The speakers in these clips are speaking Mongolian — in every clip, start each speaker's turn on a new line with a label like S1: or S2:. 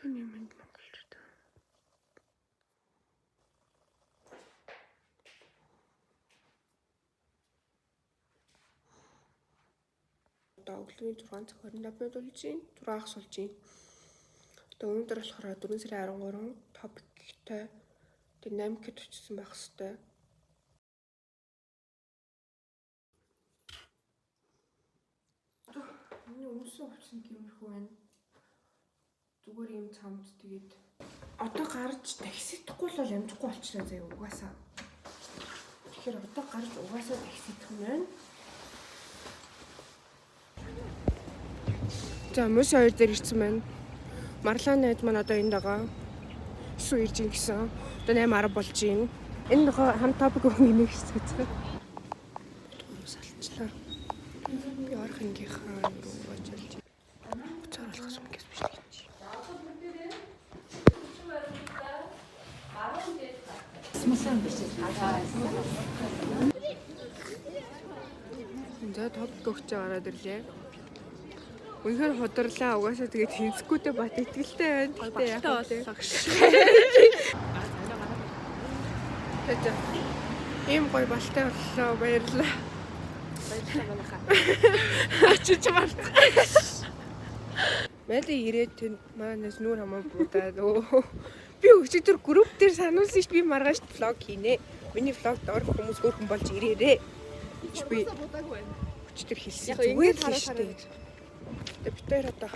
S1: Өглөөний мэнд монголчууд. Одоо өглөөний 6 цаг 25 минут болж байна. 6 ахс болж байна. Одоо өнөөдөр болохоор 4 сарын 13 топиктой тэг 8 гэд очсон байх хэвээр. Миний өмсөн хувцас нэг иймэрхүү байна. Зүгээр ийм цамд тэгээд одоо гарч таксихгүй л бол амжихгүй болчихлоо заяа угаасаа. Тэгэхээр одоо гарч угаасаа таксидах юм байна. За мөс хоёр дээр ирсэн байна. Марлаа найз маань одоо энд байгаа. Сүү ирж ин гэсэн. Одоо 8:10 болж байна. Энэ нөхөө хам топик өгөн гинэ гэж үзсэн. Хүмүүс алчлаа. Би орох ангийнхаа руу очилж. Буцаар болохоос өмнө гэс бичлэг хийж. За топик өгч гараад ирлээ. Үнэхээр хударлаа. Угаасаа тэгээд тэнцэхгүйтэй бат итгэлтэй байна. Гэхдээ яг вэ? За. Ийм гоё балтай боллоо. Баярлалаа.
S2: Баярлалаа манайхаа.
S1: Очиж мартах. Мэли ирээд тэнд манаас нүүр хамаа буудаад өө. Би өчигдөр групп дээр сануулсан шүү дээ. Би маргааш влог хийнэ. Миний влогт орох хүмүүс хөөрхөн болж ирээрээ. Гэж би өчигдөр хэлсэн.
S2: Яг
S1: Зүгээр
S2: ингээд
S1: л
S2: хараад
S1: шүү дээ. Тэгээ бид хоёр одоо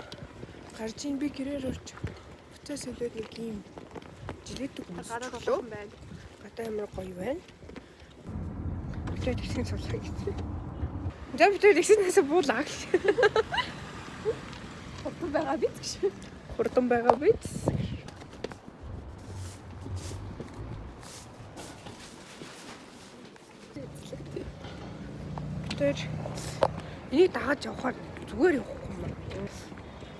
S1: гарч ийн би гэрээр орч буцаас солиод нэг юм жилетэг хүмүүс
S2: Гараа
S1: өглөө.
S2: голхон байна.
S1: Гадаа амар гоё байна. Бид хоёр тэгсэн суулаа гэсэн. За бид хоёр тэгснээс буулаа гэж.
S2: Хурдан байгаа биз гэж.
S1: Хурдан байгаа биз. Бид хоёр энийг дагаж явахаар зүгээр явахгүй юм байна.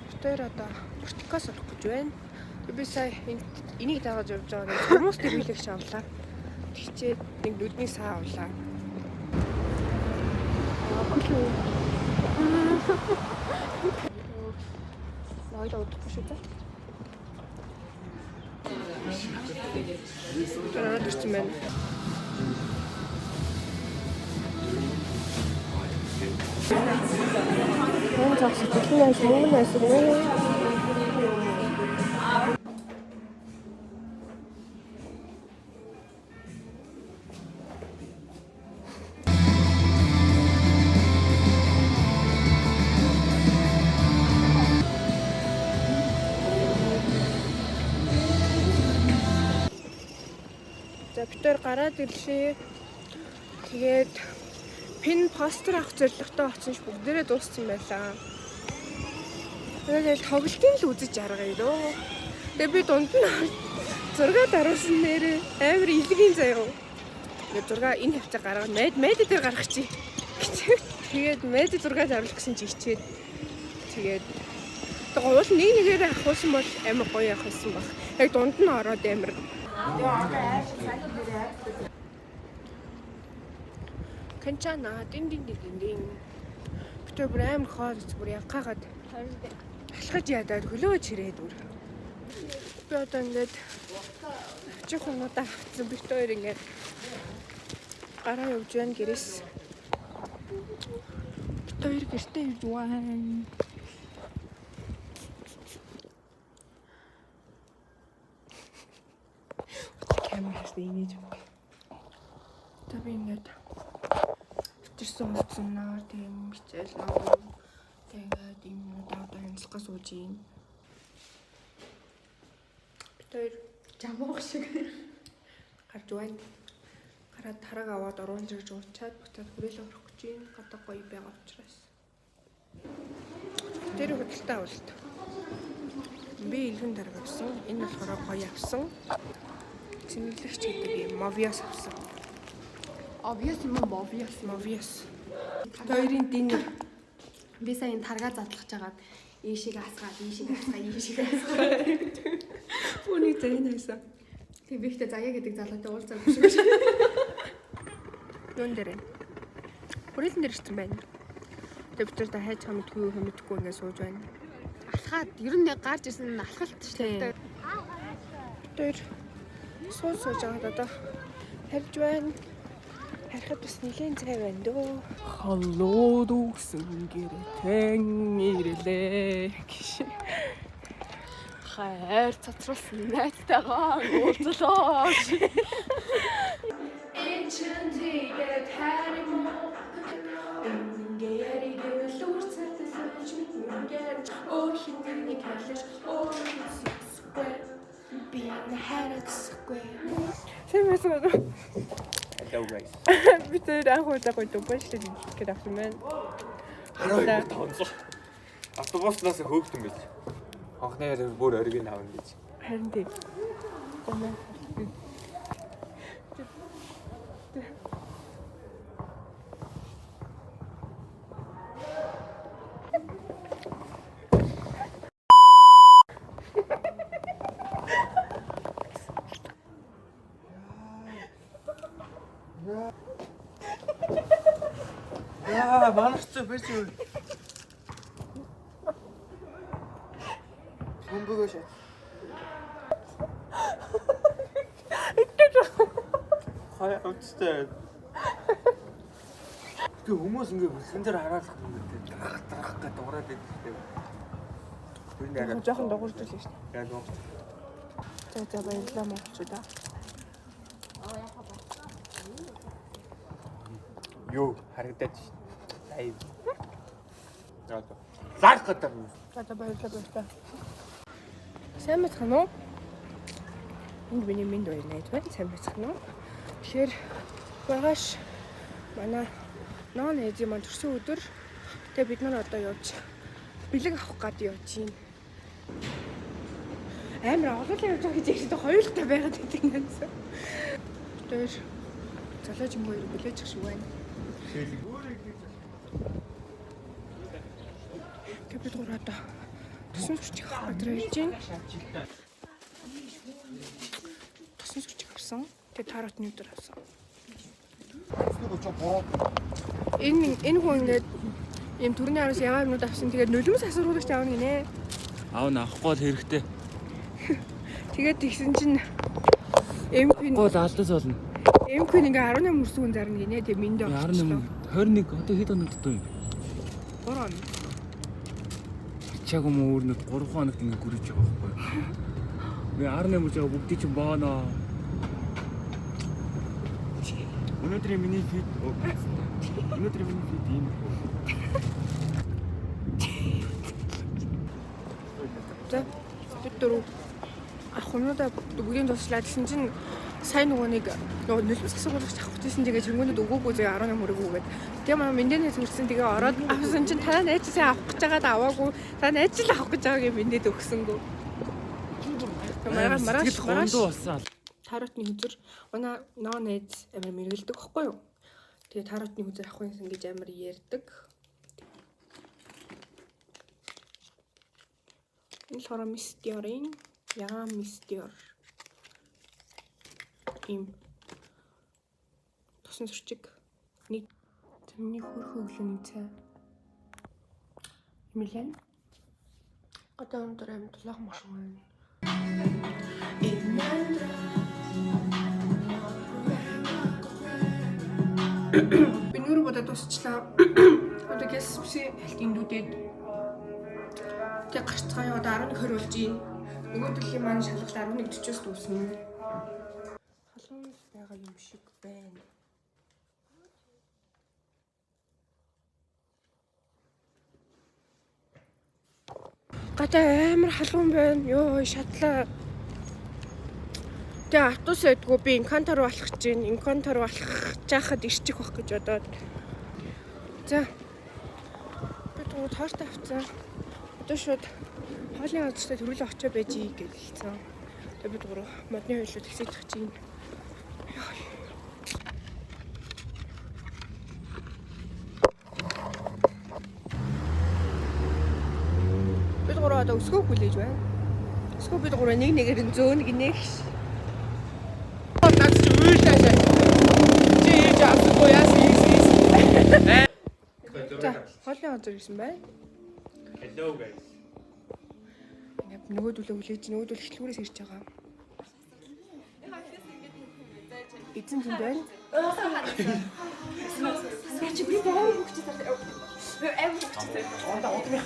S1: Бид хоёр одоо портикос орох гэж байна. Тэг би сая энийг дагаж явж байгаа нэг хүмүүс дээр билэгч авлаа. Тэгчээд нэг нүдний саа авлаа.
S2: Ноёд удахгүй шүү дээ.
S1: Тэр ороод ирсэн байна. Мөн цогц хөтлөн айс мөн айс мөн. За бид хоёр гараад ирлээ. Тэгээд пин постэр авах зорилготой очсон ш бүгдээрээ дууссан байлаа. Тэгээд тоглолтын л үзэж аргая дөө. Тэгээд би дунд нь зураг даруулсан нэрээ амар илгийн заяа. Тэгээд зураг энэ хавцаа гаргаад майд майд дээр гаргах чи. Тэгээд майд зураг даруулах гэсэн чи ичээд тэгээд уул нэг нэгээр авахулсан бол амар гоё явах байсан баг. Яг дунд нь ороод амар Канчана дин дин дин дин дин. Битээ бүр амар хоол бүр янхаагаад алхаж ядаад хөлөө чирээд бүр. Би одоо ингээд очих юмудаа авцсан бит хоёр ингээд гараа явж байна гэрээс. Бит хоёр гэртээ явж байна. Камераас инээж байна. За би ингээд авчирсан хувцснаар тийм хичээл ном тэг ингээд юм одоо янзлахаа сууж ийн. Бид хоёр
S2: Жамуух шиг.
S1: гарч байна. Гараад тараг аваад оруулж ирж уучаад буцаад хүрээлээ орох гэж байна. Гадаа гоё байгаа учраас. Тэр худалдаа авалт. Би илгэн тараг авсан. Энэ болохоор гоё авсан. Цэнэглэгч гэдэг юм Movios авсан.
S2: Obvious юм уу? Obvious.
S1: Movios. Хоёрын динер.
S2: Би сая энэ таргаа задлах жагаад ийшийг асгаад, ийшийг асгаад, ийшийг асгаад.
S1: Үүнийг заяа найсан.
S2: Тэг би ихтэй заяа гэдэг залуутай уулзаагүй шүү.
S1: Юун дээр вэ? Хүрээлэн дээр ирсэн байна. Тэгээ бид нар та хайж хамтгүй хэмэдгүй ингээд сууж байна.
S2: Алхаад ер нь нэг гарч ирсэн нь алхалт шүү дээ.
S1: Тэр сууж сууж байгаад одоо харж байна. Харихад бас нэлээд цай байна дөө.
S3: Холоод үгсэн гэрэтэн ирлээ гэж.
S2: Хайр цацруулсан найзтайгаа уулзлаа.
S1: Энэ чин тэгээд хайр юм уу? Үнэнгээ яригэвэл үр цатлаж мэднэ. Өөр хин нэг хайлаж өөр сүсгүй. Би энэ хайрцаггүй. Сайн байсан уу?
S4: Hello guys.
S1: Би тэр анх удаа гоё дубайчлаад идэх гээд авсан байна.
S4: Хараа тонцоо. Автобуснаас хөөгдөн байж. Анхны ярив бүр ориг нь авна гэж.
S1: Харин тийм. Гомоо.
S4: Яа, манарч байж юу. Бөмбөгөө шат. Хай амттай. Гэтэ хүмүүс ингээ бүлхэн дээр хараалах юм гэдэг. Дарах дарах гэдэг дуурайд байдаг. Тэр нь арай
S1: Жохон дугуурч л шүү дээ.
S4: Яг Монгол.
S1: За за баярлалаа монголчуудаа.
S4: Юу харагдаад ш. Ай. Лайк гэдэг.
S1: За за баярлалаа баярлалаа. Сайн байцгаана уу? Энд миний минь хоёр найз байна. Сайн байцгаана уу? Тэгэхээр маргааш манай ноо найзын маань төрсөн өдөр. Тэгээ бид нар одоо явж бэлэг авах гад явж байна. Амар олоолаа явж байгаа гэж ярьсан хоёултай байгаад байдаг юм гэсэн. Тэр золиож юм хоёр хүлээж ах шиг байна. Тэгээ бид гурав одоо тосон сүрчиг авах газар ирж байна. Тосон сүрчиг авсан. Тэгээ таротны өдөр авсан. Энэ хүн ингээд ийм төрний араас ягаан юмнууд авсан. Тэгээд нулимс асууруулагч авна гинэ.
S5: Аав нь авахгүй л хэрэгтэй.
S1: Тэгээд тэгсэн чинь МК
S5: Гол алдас болно.
S1: МК ингээ 18 мөрсөн хүн зарна гинэ. Тэгээ минь дээр
S5: 18 21 одоо хэд хоног дутуу юм?
S1: 3 хоног.
S5: Чаг юм өөр нэг 3 хоногт ингээ гүрэж байгаа байхгүй юу? Би 18 мөрж байгаа бүгдийг чинь бооноо. Өнөөдрийн миний фит өнөөдрийн миний фит ийм их.
S1: За бид дөрөв авах юмнуудаа бүгдийг туслаа гэсэн чинь сайн нөгөө нэг нөгөө нулимс асуугуулагч авах гэсэн тэгээ чимгүүнүүд өгөөгүй зөө 18 хүрээгүй гээд. Тэгээ манай мэндэнээс хүрсэн тэгээ ороод авсан чинь танаа найз чинь сайн авах гэж байгаад аваагүй. Та найз чинь л авах гэж байгааг мэндээд өгсөнгөө. Тэгээ маргааш
S5: Сэтгэл
S1: маргааш
S5: гондоо болсон.
S1: таротны хөзөр манай ноо найз амар мэргэлдэг байхгүй юу? Тэгээ таротны хөзөр авах юмсан гэж амар ярьдаг. Энэ болохоор Miss Dior-ын ягаан Miss Dior ийм тосон сүрчиг нэг тэрний хөрхөө өглөөний цай юм лээ. Одоо өндөр амт тулаах машин байна. Би нүрэ бодоод дуусчлаа. Одоо гэс үсээ хальт эндүүдэд тэг гарцгаая одоо 11:20 болж байна. Нөгөө төрлийн маань шалгалт 11:40-оос дуусна. Халуун байгаа юм шиг байна. Гадаа амар халуун байна. Йоо шатлаа. Тэгээ автобус байдгүй би инкантор руу алхах гэж байна. Инкантор руу алхах жаахад ирчих байх гэж бодоод. За. Би туг торт авцсан. Одоо шууд хоолны газартай төрөлөө очоо байж ий гэж хэлсэн. Тэгээ бид гурав модны хоёлоо тэгсэж чаж байна. Йоо. Бид гурав одоо өсгөө хүлээж байна. Өсгөө бид гурав нэг нэгээр нь зөөн гинэ гэж.
S3: Наад чи уйлаашаа. Чи ийж авсангүй яасан ийс ийс.
S1: За, хоолны газар ирсэн байна.
S4: Hello guys.
S1: Ингээд нөгөөдөлөө хүлээж, нөгөөдөл хөтлгүүрээс ирж байгаа. Эзэн тэнд байна. Чи би амар хөвгчтэй зарлаа. Амар хөвгчтэй.
S3: Ондоо удмын.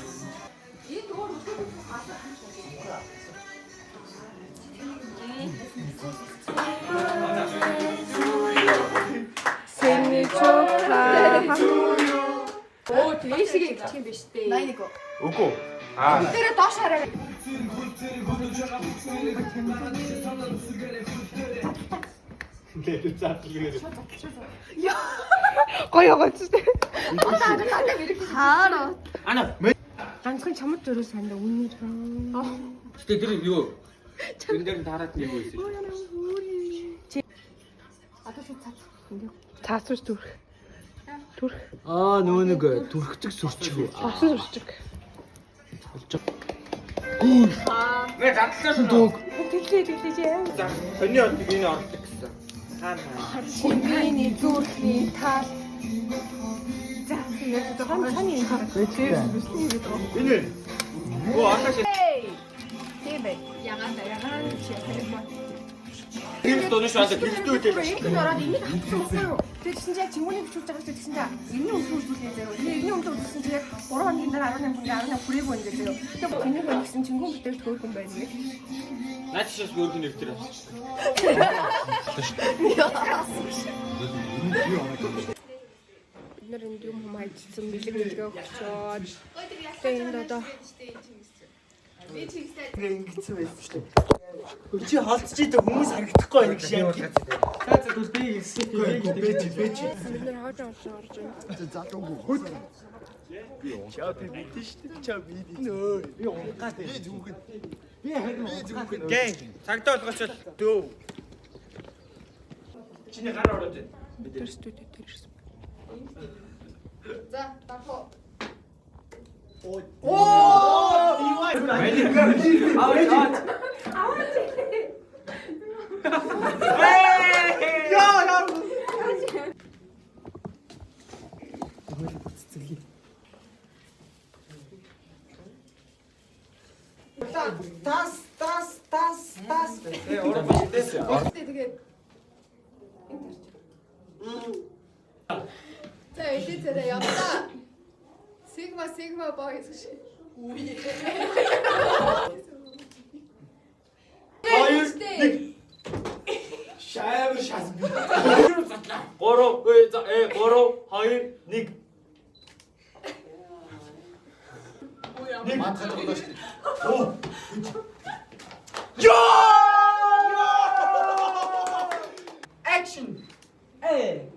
S1: Seni çok ha.
S2: Оо тийшээ ингэчих юм биш үү? 81.
S4: Үгүй. Аа.
S2: Тэрэ доош хараа.
S4: Тэр задлал.
S1: Гоё гоц.
S2: Хаараа.
S4: Ана.
S1: Ганцхан чамд зөрөө санда үнээр.
S4: Гэтэ тэр юу? Энэ дээр нь тараад нэг юу байсан.
S2: Одоо шууд цац.
S1: Цаасууч түрх. Түрх.
S3: Аа нөгөө нэг түрхдэг сүрчих үү?
S1: Басан сүрчиг.
S4: Нэ задлаа шүү.
S3: Дөөг.
S1: Тэглээ тэглээ чи аим.
S4: За, сони одыг энэ орлог гэсэн. Хаана.
S1: Миний зүрхний тал. За, тэгээд хан ханы энэ хараад.
S4: Энэ. Оо, аташ.
S1: Тийм бай.
S2: Ягаан
S1: Ягаан чи яагаад.
S4: Тэр донш аа тэрхтээ үтэй.
S1: Энд ороод энийг авсан байхгүй юу? Тэгээд тэгсэн чинь яг чингүүнийг бичүүлж байгаа чинь тэгсэн чинь энэний өмсгөө үзүүлээ заяа. Тэгээд энэний өмсгөө үзүүлсэн чинь яг 3 хоногийн дараа 18 хоногийн 18 хүрээгүй юм заяа. Тэгээд чингүүн байна гэсэн чингүүн бүтээлч хөөрхөн байна гэх.
S4: Наач шээс өөрх нь нэвтэр авчих.
S1: Бид нар энд юм хүм хайжсан бэлэг мэлгээ өгчөөд. Тэгээд энд одоо
S3: Ингэсэн байсан шүү дээ. Чи холдож идэг хүмүүс харагдахгүй байх шиг яг.
S5: За за түл би ирсэн.
S3: Бэж бэж.
S1: бид нар хойж орж орж байна.
S3: Залуугүй. Чаа би мэдэн шүү дээ. Чаа мэднэ өө. Би унгаад байна. Би зүгэн. Би харин би зүгэн.
S4: Гэн. Цагдаа болгочвол дөө. Чиний гар ороод байна.
S1: Бид нар студид дээр ирсэн.
S2: За, дарах уу.
S3: Оо! Яа яа. Тас тас тас тас.
S2: Тэгээд. За, элээ зэрэг явлаа. Sigma Sigma boys гэж. Үгүй.
S3: Хоёр нэг. Шайвар шас.
S4: 3 2 3 2 1.
S3: Нэг. Оо. Яа! Action. Э.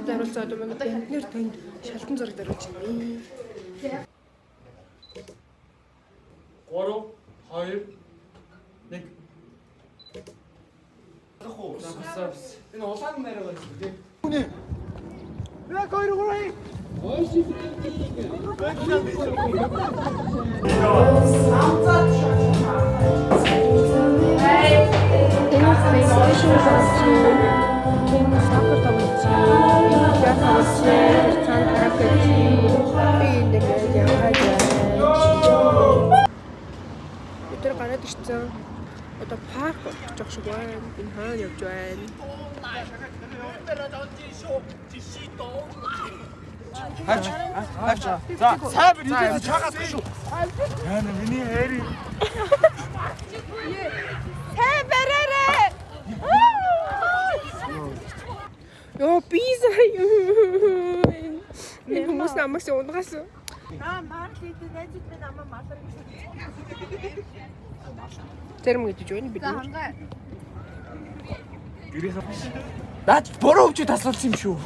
S1: Даруулсан одоо манай тэнднэр танд шалтан зураг даруулж байна.
S4: 3 2 1.
S5: Энэ улаан нарийн байна шүү дээ.
S3: Яг хоёр гурав.
S1: Энэ PlayStation болсон. King soccer тоглож, энэ тоглож, тэр цаана караоке би энэ нэг яваад байна. Бид нар гараад ирсэн. Одоо парк очих шиг байна. Энэ хаана явж байна?
S3: Хавч. Хавч. За, сайбер идээс чагаад шүү. Яна миний хайр.
S1: Тэ бараарэ. Йоо би сая. Энэ хүмүүс намайг унгаас. Аа марл идэв найзууд минь намайг малар гэсэн. Зарим гэж байна бид
S2: За,
S1: нар.
S2: хангаа.
S3: Наад буруу өвчөө таслуулсан юм шүү.